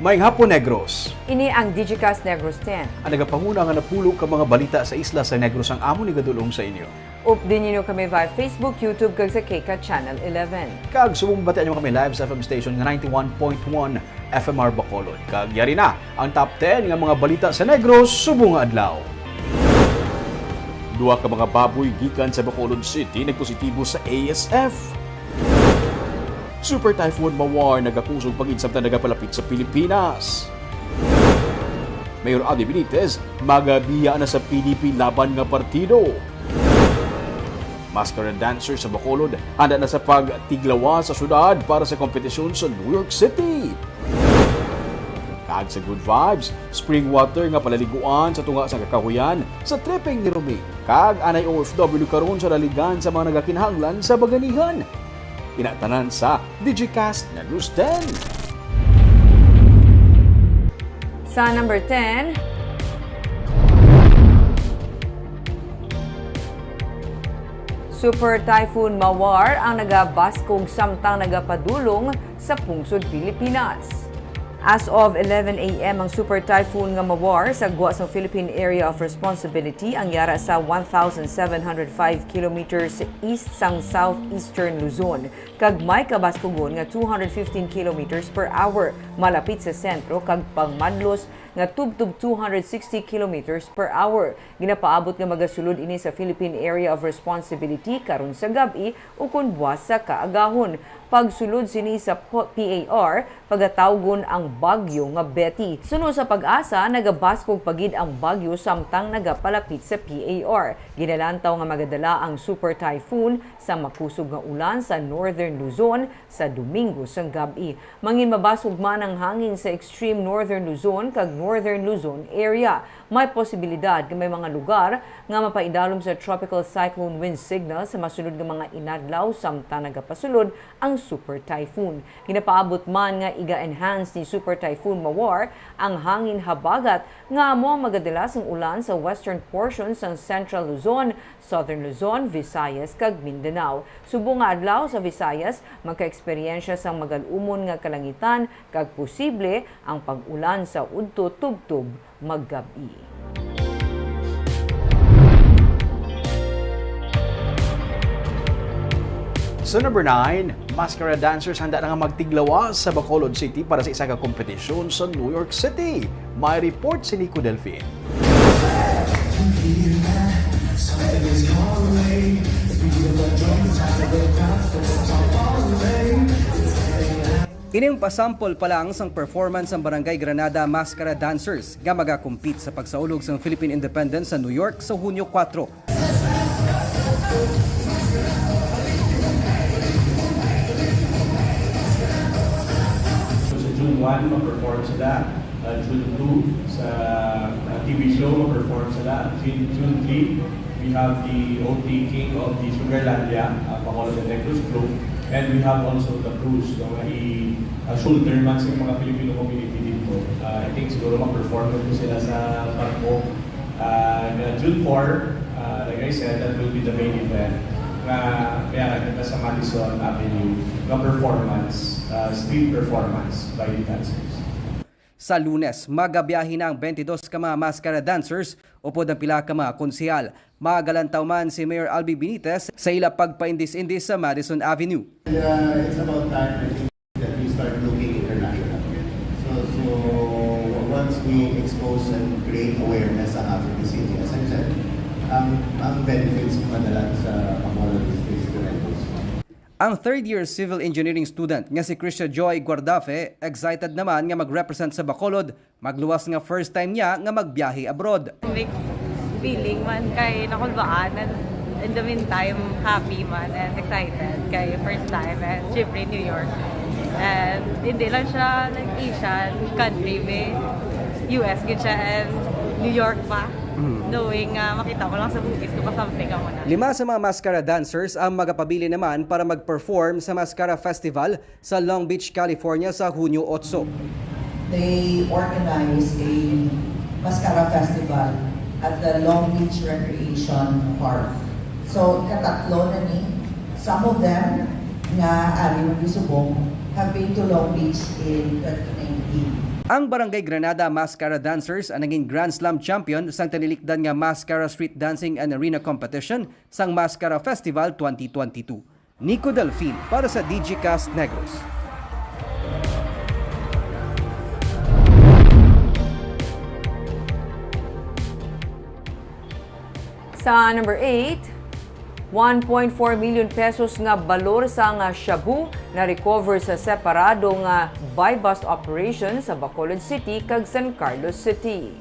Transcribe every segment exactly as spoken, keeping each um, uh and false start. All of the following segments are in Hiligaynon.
Maayong hapon, Negros. Ini ang Digicast Negros ten. Ang nagapanguna nga napulo ka mga balita sa isla sa Negros ang amon igadul-ong sa inyo. Updi ninyo kami via Facebook, YouTube, kag sa K CAT Channel eleven. Kag subong mabatian nyo kami live sa F M station nga ninety-one point one F M R Bacolod. Kag yari na ang top ten nga mga balita sa Negros subong nga adlaw. Duha ka mga baboy gikan sa Bacolod City nagpositibo sa A S F. Super Typhoon Mawar nagakusog pa gid samtang nagapalapit sa Pilipinas. Mayor Abby Benitez magabiya na sa P D P laban nga partido. Mascara dancer sa Bacolod handa na sa pagtiglawa sa syudad para sa kompetisyon sa New York City. Kag sa Good Vibes, spring water nga palaliguan sa tunga sang kakahuyan sa tripping ni Roming. Kag anay O F W karon sa daligan sa mga nagakinahanglan sa baganihan. Ina tanan sa Digicast News ten. Sa number ten, Super Typhoon Mawar ang nagabaskog samtang nagapadulong sa pungsod Pilipinas. As of eleven a m ang Super Typhoon nga Mawar sa gwa sang Philippine Area of Responsibility ang yara sa one thousand seven hundred five kilometers east sang southeastern Luzon, kag may kabaskugon nga two hundred fifteen kilometers per hour malapit sa sentro kag pangmadlos nga tubtob two hundred sixty kilometers per hour. Ginapaabot nga magasulod ini sa Philippine Area of Responsibility karon sa gab-i ukon buwas sa kaagahon. Pagsulod sini sa P A R, pagatawgon ang bagyo nga Betty. Suno sa PAGASA, nagabaskog pa gid ang bagyo samtang nagapalapit sa P A R. Ginalantaw nga magadala ang super typhoon sa makusog nga ulan sa Northern Luzon sa Domingo sang gab-i. Manginmabasog man ang hangin sa extreme Northern Luzon kag Northern Luzon area. May posibilidad nga may mga lugar nga mapaidalom sa tropical cyclone wind signal sa masunod nga mga inadlaw samtang nagapasulod ang super typhoon. Ginapaabot man nga iga-enhance ni Super Typhoon Mawar ang hangin habagat nga amo ang magadala sang ulan sa western portion sang Central Luzon, Southern Luzon, Visayas, kag Mindanao. Subong nga adlaw sa Visayas, magkaeksperyensya sang magal-umon nga kalangitan kag posible ang pag-ulan sa udto tubtob maggab-i. Sa number nine, mascara dancers handa na nga magtiglawas sa Bacolod City para sa isa ka kompetisyon sa New York City. May report si Nico Delfin. Ini ang pasample pa lang sang performance sang Barangay Granada Mascara Dancers nga magakompete sa pagsaulog sang Philippine Independence sa New York sa Hunyo kuwatro. Sa June one, ma-perform sila. Uh, June two, sa uh, T V show, ma-perform sila. June, June three, we have the O T King of the Sugarlandia, uh, Bacolod and Negros Group. And we have also the cruise, no, nga i-shoulder man sa mga Filipino community dito. Uh, I think siguro ma-perform na po sila sa barko. Uh, June four, uh, like I said, that will be the main event nga mayara kita sa Madison Avenue nga performance, uh, street performance by the dancers. Sa Lunes, magabiyahe na ang twenty-dos ka mga mascara dancers upod ang pila ka mga konsehal. Magalantaw man si Mayor Albi Benitez sa ila pagpaindis-indis sa Madison Avenue. Yeah, it's about time, I think, that we start looking international. So, so once we expose and create awareness sa ating city, as I said, ang, ang benefits madala sa Bacolod is, is tremendous. Ang third year civil engineering student nga si Kristia Joy Guardafe excited naman nga mag-represent sa Bacolod, magluwas nga first time niya nga magbiyahe abroad. Mixed feeling man kay nakulbaan, and in the meantime, happy man and excited kay first time, and syempre New York. And hindi lang siya like Asian country, may U S gid siya and New York pa. Knowing nga makita mo lang sa movies, no, something ka muna. Lima sa mga mascara dancers ang magapabilin naman para mag-perform sa Mascara Festival sa Long Beach, California sa Hunyo otso. They organize a Mascara Festival at the Long Beach Recreation Park. So, ikatatlo na ni. Some of them nga ari man subong have been to Long Beach in twenty nineteen. Ang Barangay Granada Mascara Dancers ang naging Grand Slam champion sang tinilikdan nga Mascara Street Dancing and Arena Competition sang Mascara Festival twenty twenty-two. Nico Delfin para sa Digicast Negros. Sa number eight, one point four million pesos nga balor sang shabu na-recover sa separado nga buy-bust operation sa Bacolod City kag San Carlos City.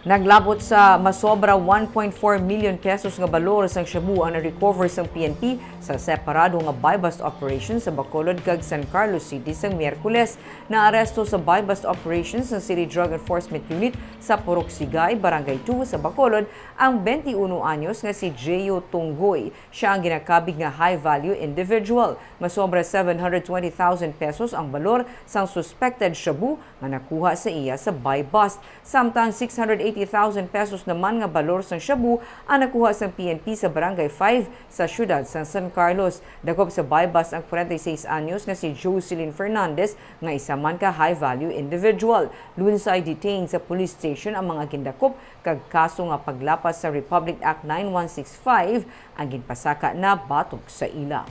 Naglabot sa masobra one point four million pesos nga balor sang shabu ang na-recover sang P N P sa separado nga buy-bust operation sa Bacolod kag San Carlos City sang Miyerkules. Naaresto sa buy-bust operation sang City Drug Enforcement Unit sa Purok Sigay, Barangay two sa Bacolod, ang twenty-one anyos nga si Geo Tunggoy. Siya ang ginakabig nga high-value individual. Masobra seven hundred twenty thousand pesos ang balor sang suspected shabu nga nakuha sa iya sa buy-bust. Samtang six hundred eighty thousand pesos naman nga balor sang shabu ang nakuha sang P N P sa Barangay five sa siyudad sang San Carlos. Dakop sa buy-bust ang forty-six anyos nga si Jocelyn Fernandez, nga isa man ka high-value individual. Lunsay detained sa police station ang mga gindakop kag kaso nga paglapas sa Republic Act nine one six five ang ginpasaka na batok sa ila.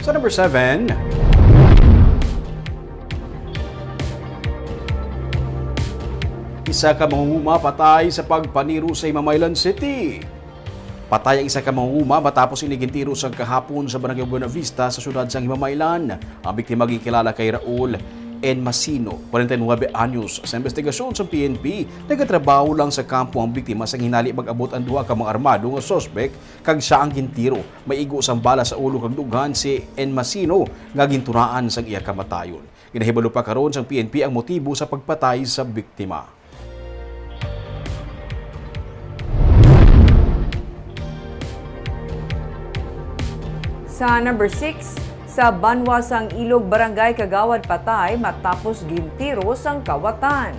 Sa number seven, isa ka mangunguma patay sa pagpaniro sa Himamaylan City. Patay ang isa ka mangunguma matapos ini gintiro sa kahapon sa Barangay Buena Vista sa siyudad sang Himamaylan. Ang biktima ginkilala kay Raul Enmasino, forty-nine anyos. Sa investigasyon sa P N P, nagatrabaho lang sa kampo ang biktima sang hinali mag-abot ang duha ka mga armado nga suspek kag siya ang gintiro. May igo sang bala sa ulo kag dughan si Enmasino nga gintunaan sang iya kamatayon. Ginahibalo pa karon sang P N P ang motibo sa pagpatay sa biktima. Sa number six, sa Banwa sang Ilog, Barangay Kagawad patay matapos gintiro sang kawatan.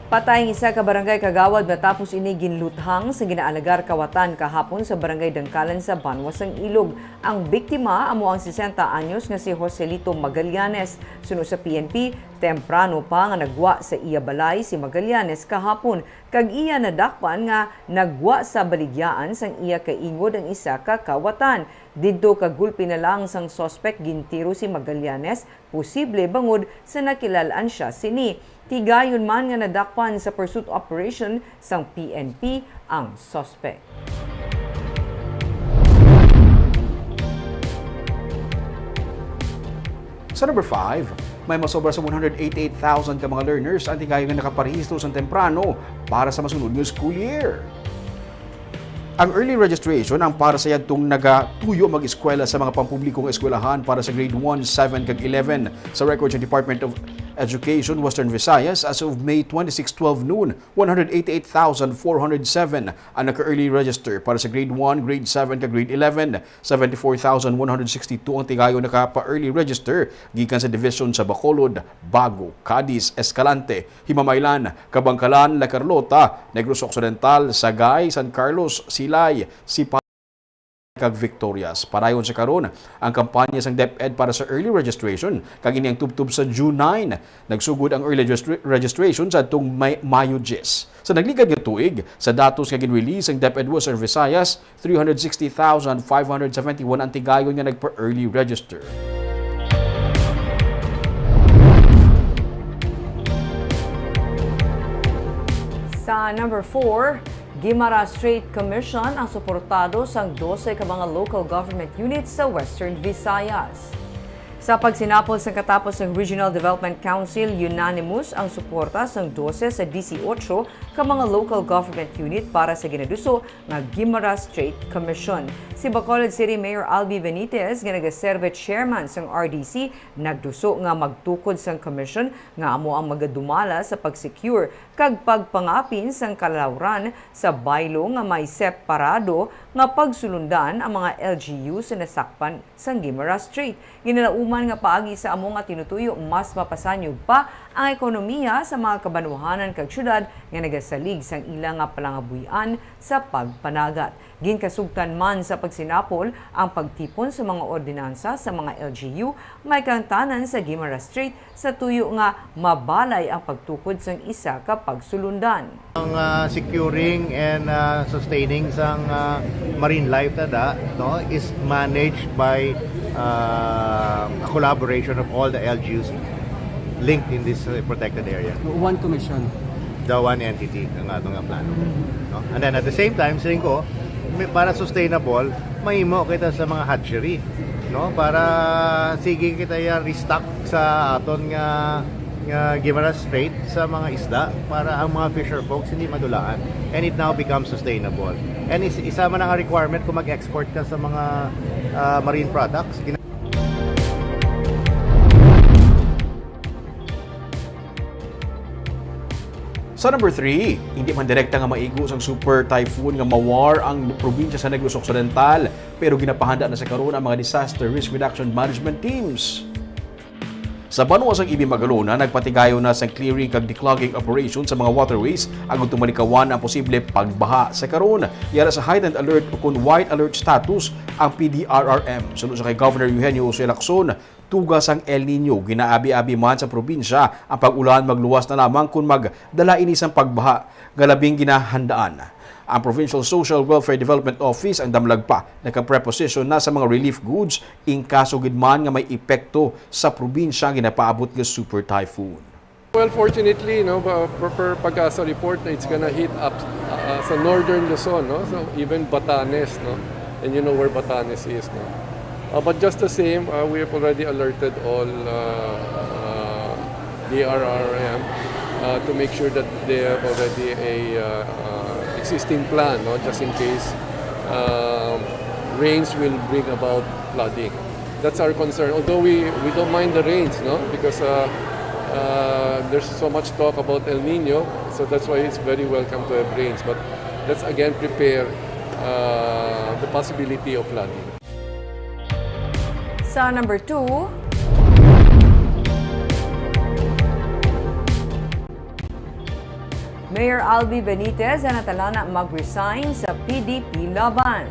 Patay ang isa ka barangay kagawad matapos ini ginluthang sa ginaalagar kawatan kahapon sa Barangay Dangkalan sa Banwa sang Ilog. Ang biktima amo ang sesenta anyos nga si Joselito Magallanes. Suno sa P N P, temprano pa nga nagwa sa iya balay si Magallanes kahapon, kag iya nadakpan nga nagwa sa baligyaan sang iya kaingod ang isa ka kawatan. Didto, kagulpi na lang sang suspek, gintiro si Magallanes, posible bangod sa nakilal-an sia sini. Tigayon man nga nadakpan sa pursuit operation sang P N P ang suspek. Sa number five, may masobra sa one hundred eighty-eight thousand ka mga learners ang tigayon nga nakaparehistro sang temprano para sa masunod nga school year. Ang early registration ang para sa yadtong nagatuyo mag-eskwela sa mga pampubliko nga eskwelahan para sa grade one, seven, kag eleven. Sa record sa Department of Education, Western Visayas, as of May twenty-six, twelve noon, one hundred eighty-eight thousand four hundred seven ang naka-early register para sa grade one, grade seven, kag grade eleven. Seventy-four thousand one hundred sixty-two ang tigayon nakapa-early register gikan sa division sa Bacolod, Bago, Cadiz, Escalante, Himamaylan, Kabankalan, La Carlota, Negros Occidental, Sagay, San Carlos, Silay, Sipal, kag Victorias. Padayon sa karon ang kampanya sang DepEd para sa early registration, kag ini ang tubtob sa June nine. Nagsugod ang early registra-, registration sa atong May-, Mayo diyes. Sa nagligad nga tuig, sa datos nga gin-release sang DepEd Western Visayas, three hundred sixty thousand five hundred seventy-one ang tigayon nga nagpa-early register. Sa number four, Guimaras Strait Commission ang suportado sang dose ka mga local government units sa Western Visayas. Sa pagsinapol sang katapos sang Regional Development Council, unanimous ang suporta sang dose sa disiotso ka mga local government unit para sa ginaduso nga Guimaras Strait Commission. Si Bacolod City Mayor Albi Benitez, nga nagaserbi chairman sang R D C, nagduso nga magtukod sang commission nga amo ang magadumala sa pag-secure kag pagpangapin sang kalawran sa baylo nga may separado nga pagsulundan ang mga L G U sa nasakpan sang Guimaras Strait. Ginalauman nga paagi sa amo nga tinutuyo, mas mapasanyog pa ang ekonomiya sa mga kabanwahanan kag syudad nga nagasalig sang ila nga palangabuy-an sa pagpanagat. Ginkasugtan man sa pagsinapol ang pagtipon sa mga ordinansa sa mga L G U may kaangtanan sa Guimaras Strait sa tuyo nga mabalay ang pagtukod sang isa ka pagsulundan. Ang, ah, securing and, ah, sustaining sang, ah, marine life tada, no, is managed by, ah, a collaboration of all the L G Us linked in this, uh, protected area. One commission. The one entity ang ato nga plano. No? And then at the same time, siling ko, may, para sustainable, mahimo kita sa mga hatchery, no? Para sige kita ya restock sa aton nga, nga Guimaras Strait sa mga isda para ang mga fisher folks hindi madulaan. And it now becomes sustainable. And is, isa man ang requirement kung mag-export ka sa mga, ah, marine products. Sa number three, hindi man direkta nga maigo sang super typhoon nga Mawar ang probinsya sa Negros Occidental, pero ginapahanda na sa karon ang mga disaster risk reduction management teams. Sa banwa sang Ibi Magalona, nagpatigayon na sang clearing kag declogging operation sa mga waterways agud tumalikawan ang posible pagbaha sa karon. Yara sa heightened alert o kon white alert status ang P D R R M. Suno sa kay Governor Eugenio Usoy Lacson, tuga sang El Niño, ginaabi-abi man sa probinsya ang pag-ulan magluwas na lamang kon magdala ini sang pagbaha nga labing ginahandaan. Ang Provincial Social Welfare Development Office ang damlag pa nakapreposition na sa mga relief goods in kaso gid man nga may epekto sa probinsya ang ginapaabot nga super typhoon. Well, fortunately, no, ba, per, per PAGASA report na it's gonna hit up, uh, sa northern Luzon, no? So even Batanes, no? And you know where Batanes is, no? Uh, but just the same, uh, we have already alerted all, uh, uh, D R R M, uh, to make sure that they have already a, uh, uh, existing plan, no? Just in case, um, rains will bring about flooding. That's our concern. Although we, we don't mind the rains, no? Because, uh, uh, there's so much talk about El Nino, so that's why it's very welcome to have rains. But let's again prepare, uh, the possibility of flooding. Sa number two, Mayor Albi Benitez ang natalana mag-resign sa P D P Laban.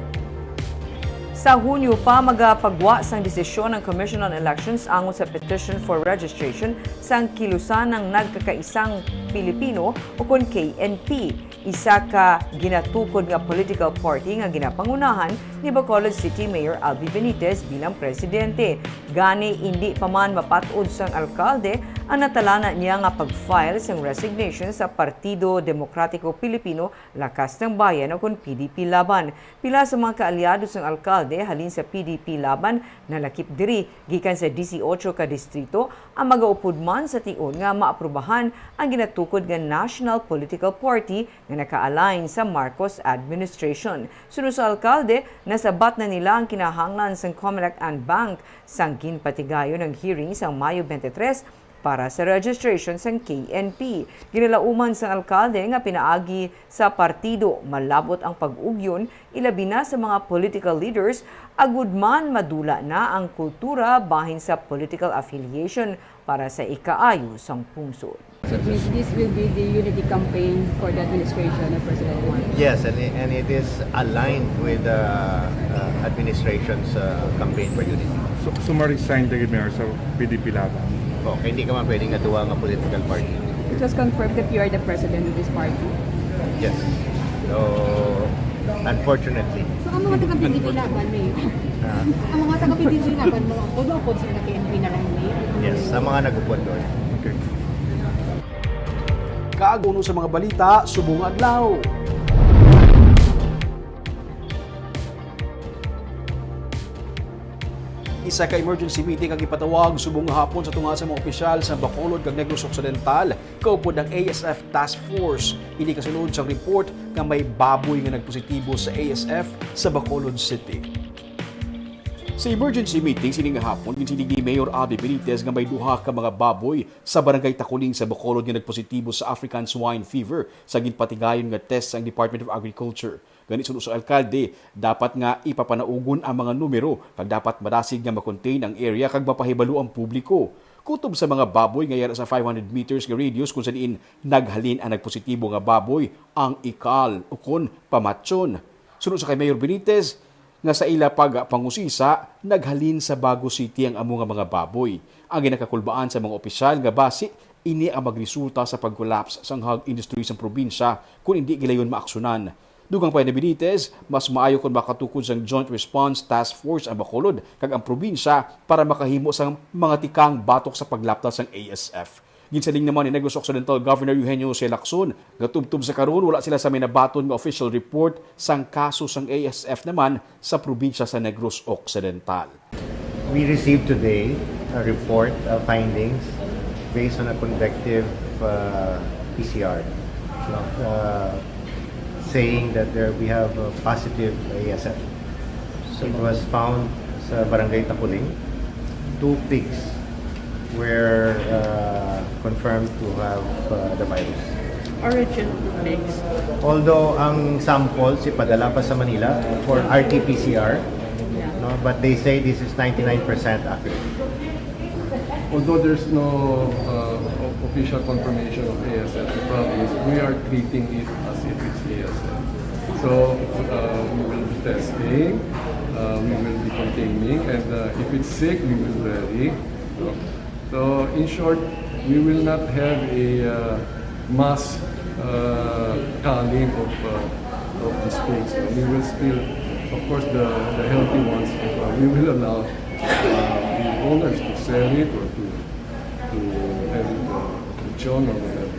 Sa Hunyo pa magapagwa sang desisyon ang Commission on Elections angot sa petition for registration sang Kilusan ng Nagkakaisang Pilipino, ukon K N P, isa ka ginatukod nga political party nga ginapangunahan ni Bacolod City Mayor Albi Benitez bilang presidente. Gani, indi pa man mapat-od sang alkalde ang natalana niya nga pag-file sang resignation sa Partido Demokratiko Pilipino, Lakas ng Bayan, ukon P D P Laban. Pila sa mga kaalyado sang alkalde halin sa P D P Laban nalakip diri. Gikan sa disiotso ka distrito ang magaupod man sa tion nga maaprubahan ang ginatukod nga national political party nga naka-align sa Marcos administration. Suno sa alkalde, nasabat na nila ang kinahanglan sang Comelec and Bank sang ginpatigayon ang hearing sang Mayo twenty-three para sa registration sang K N P. Ginalauman sang alkalde nga pinaagi sa partido malab-ot ang pag-ugyon, ilabi na sa mga political leaders, agud man madula na ang kultura bahin sa political affiliation para sa ikaayo sang pungsod. So this, this will be the unity campaign for the administration of President Marcos? Yes, and it, and it is aligned with the, uh, administration's, uh, campaign for unity. So, so ma-resign ka gid, Mayor, sa P D P Laban? Oh, kay hindi ka man pwedeng nga duha nga political party. It was confirmed that you are the president of this party? Yes. So, unfortunately. So, ang mga taga P D P Laban, Mayor? Ah. Ang mga taga P D P Laban, mga upod, upod sila na K N P na lang, Mayor? Yes, ang mga nag-upod doon. Okay. Kag uno sa mga balita subong adlaw. Isa ka emergency meeting ang ipatawag subong nga hapon sa tunga sa mga opisyal sa Bacolod kag Negros Occidental, kaupod ang A S F Task Force. Ini kasunod sa report nga may baboy nga nagpositibo sa A S F sa Bacolod City. Sa emergency meeting sini nga hapon, ginsiling ni Mayor Albi Benitez nga may duha ka mga baboy sa Barangay Taculing sa Bacolod nga nagpositibo sa African Swine Fever sa ginpatigayon nga test sang Department of Agriculture. Gani, suno sa alkalde, dapat nga ipapanaugon ang mga numero kag dapat madasig nga ma-contain ang area kag mapahibalo ang publiko. Kutob sa mga baboy nga yara sa five hundred meters nga radius kung sa diin naghalin ang nagpositibo nga baboy, ang ikal ukon pamatyon. Suno sa kay Mayor Benitez, nga sa ila pagpangusisa, naghalin sa Bago City ang amo nga mga baboy. Ang ginakakulbaan sa mga opisyal nga basi ini ang magresulta sa pag-collapse sang hog industry sang probinsya kung indi gilayon maaksyonan. Dugang pa ni Benitez, mas maayo kon makatukod sang Joint Response Task Force ang Bacolod kag ang probinsya para makahimo sang mga tikang batok sa paglapta sang A S F. Ginsiling naman ni Negros Occidental Governor Eugenio Jose Lacson nga tubtob sa karon wala sila sa may nabaton nga official report sang kaso sang A S F naman sa probinsya sa Negros Occidental. We received today a report, uh, findings based on a convective, uh, P C R, no? Uh, saying that there, we have a positive A S F. It was found sa Barangay Taculing, two pigs were, uh, confirmed to have, uh, the virus. Origin of pigs. Although ang sample ipadala pa sa Manila for R T P C R, no, but they say this is ninety-nine percent accurate. Although there's no, uh, o- official confirmation of A S F, the problem is we are treating it as if it's A S F. So, uh, we will be testing, uh, we will be containing, and, uh, if it's sick, we will vary. So, in short, we will not have a, uh, mass, uh, culling of, uh, of these pigs. We will still, of course, the, the healthy ones, uh, we will allow, uh, the owners to sell it or to, to have it, uh, lechon or whatever.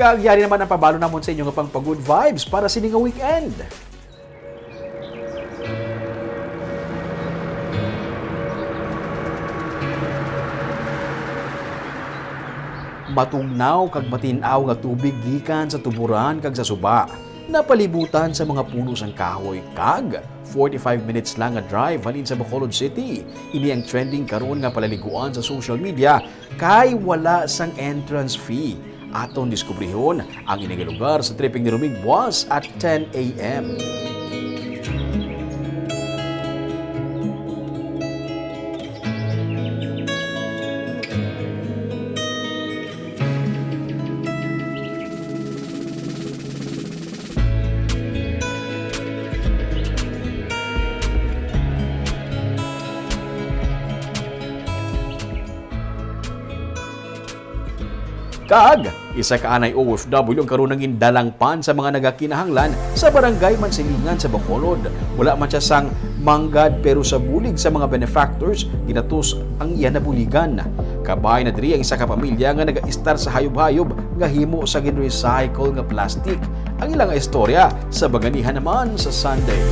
Kag yari naman ang pabalo namon sa inyo nga pang pa-good vibes para sini nga weekend. Matugnaw kag matin-aw nga tubig gikan sa tuburan kag sa suba, napalibutan sa mga puno sang kahoy, kag forty-five minutes lang nga drive halin sa Bacolod City. Ini ang trending karon nga palaliguan sa social media kay wala sang entrance fee. Aton diskubrihon ang ini nga lugar sa tripping ni Roming buwas at ten A M. Kag isa ka anay O F W ang karon nangin dalangpan sa mga nagakinahanglan sa Barangay Mansilingan sa Bacolod. Wala man siya sang manggad, pero sa bulig sa mga benefactors, ginatos ang iya nabuligan. Kabay na diri ang isa ka pamilya nga nagaistar sa hayop-hayop nga himo sa gin-recycle nga plastic. Ang ila nga istorya sa Banganihan Naman sa Sunday.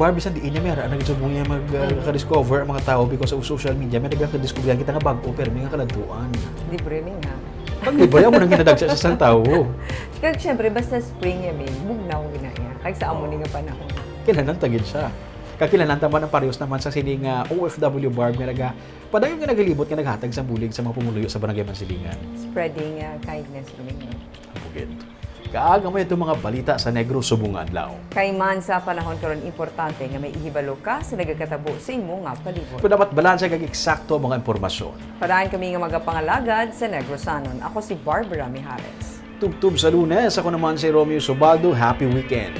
Barb, bisan diin niya, may ara na gid subong niya mag, uh, ka-discover ang mga tao because of social media. May nagkakadiscover kita nga bag-o, pero may nga kaladtuan. Libre ning ha. Pag libre, amo nang ginadagsa sa isang tao. Kag syempre, basta spring ya, may bugnaw gina ya. Kag sa amo ni nga panahon. Kinahanglan tagid siya. Kag kinahanglan ta man ang parehas naman sa sini nga O F W, Barb, nga naga, padayon nga nagalibot nga naghatag sa bulig sa mga pumuluyo sa Barangay Mansilingan. Spreading uh, kindness, Roming. Ang bugid. Kag amo itong mga balita sa Negros subong nga adlaw. Kay man sa panahon karon, importante nga may ihibalo ka sa nagakatabo sa imo nga palibot. Pero dapat balanse kag eksakto ang mga impormasyon. Padaan kami nga magapangalagad sa Negrosanon. Ako si Barbara Mijares. Tubtob sa Lunes, ako naman si Romeo Subaldo. Happy weekend!